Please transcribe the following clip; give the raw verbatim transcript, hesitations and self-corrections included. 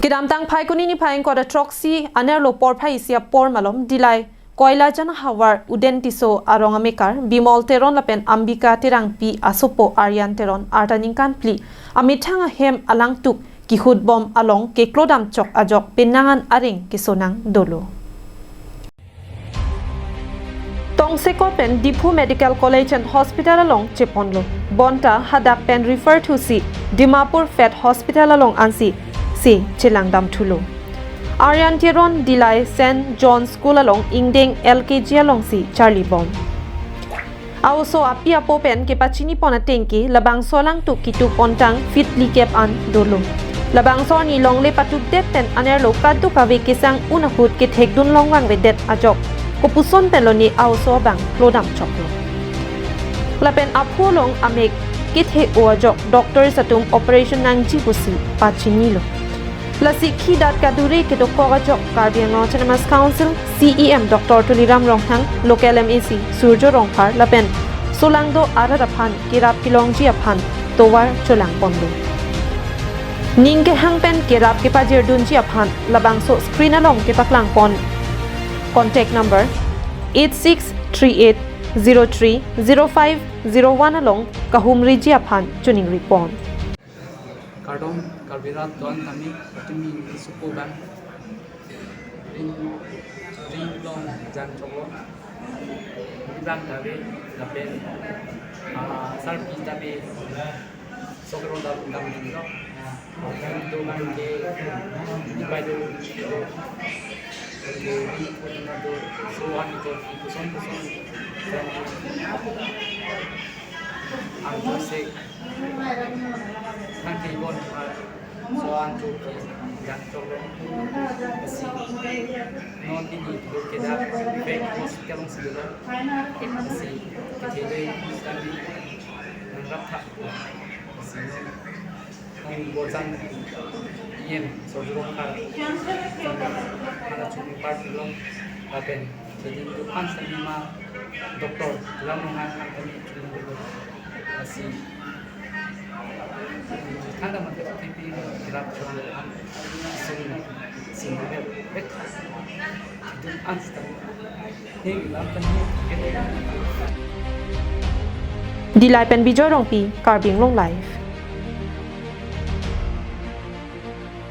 Kedamtang Phaikuni niphai ingkoi ra throksi anerlo porphai isi apor malom Dillai Koilajan havar Uden Tisso arong amekar Bimol Teron lapen Ambika Terangpi asopo Aryan Teron arta ningkan phli amethang ahem alangtuk kihut bom along keklodam chok ajok penang an areng kesonang dolo. Tongsekot pen Diphu Medical College and Hospital along cheponlo. Bonta hadak pen refer thusi Dimapur Fed Hospital along ansi se chelangdam thulo. Aryan Teron Dillai Saint John School along ingdeng L K G alongsi charlibom. A-oso api apo pen kepachinipon atengke labangso alangtuk kitu pontang feet phlikep an dolo. Labangso arni longle patupdet pen anerlo kadokave kesang un ahut kethekdun longvangvedet ajok kopuson pen lone a-oso abang klodam choklo. Lapen aphu along amek kethe-o ajok doctors atum operation nangji pusi pachinilo. Lasi khidat kadure kedokok ajok Karbi Anglong Autonomous Council C E M Doctor Tuliram Ronghang, local M A C Surjya Rongphar lapen solangdo arat aphan kerap kelongji aphan tovar cholangponlo. Ning kehang pen kerap kepajirdunji aphan labangso screen along kepaklangpon contact number eight six three eight zero three zero five zero one along kahumriji aphan choningripon. Kardom, Karbi rat don kami, kami isi suku bang. Ring, ring long jan choklo. Bang tabe, lapen, ah, sarpi tabe, sokro dam, dam dam lo. Lapen do bang ke, di pai do, ke, ring ko dam do, so an ko, kuson, kuson. Ang ko se, Nang ke bon, so an chu ke jan choklo. Lasi non ini lo ke dak Fed Hospital alongsi lo. Lasi ke thele stand di nang rap tha. Lasi non nang bojan yen so jurong kar. Mana chung part lo. Lapen jadi itu kan seni ma doktor, dalam nungan kan kami kirim dulu. Lasi Thanda mate P P grab chong an sung sung bek bek dun an stam. Hei lam tan ni. Dillai pen Bijoy Rongpi, Karbi Anglong Live.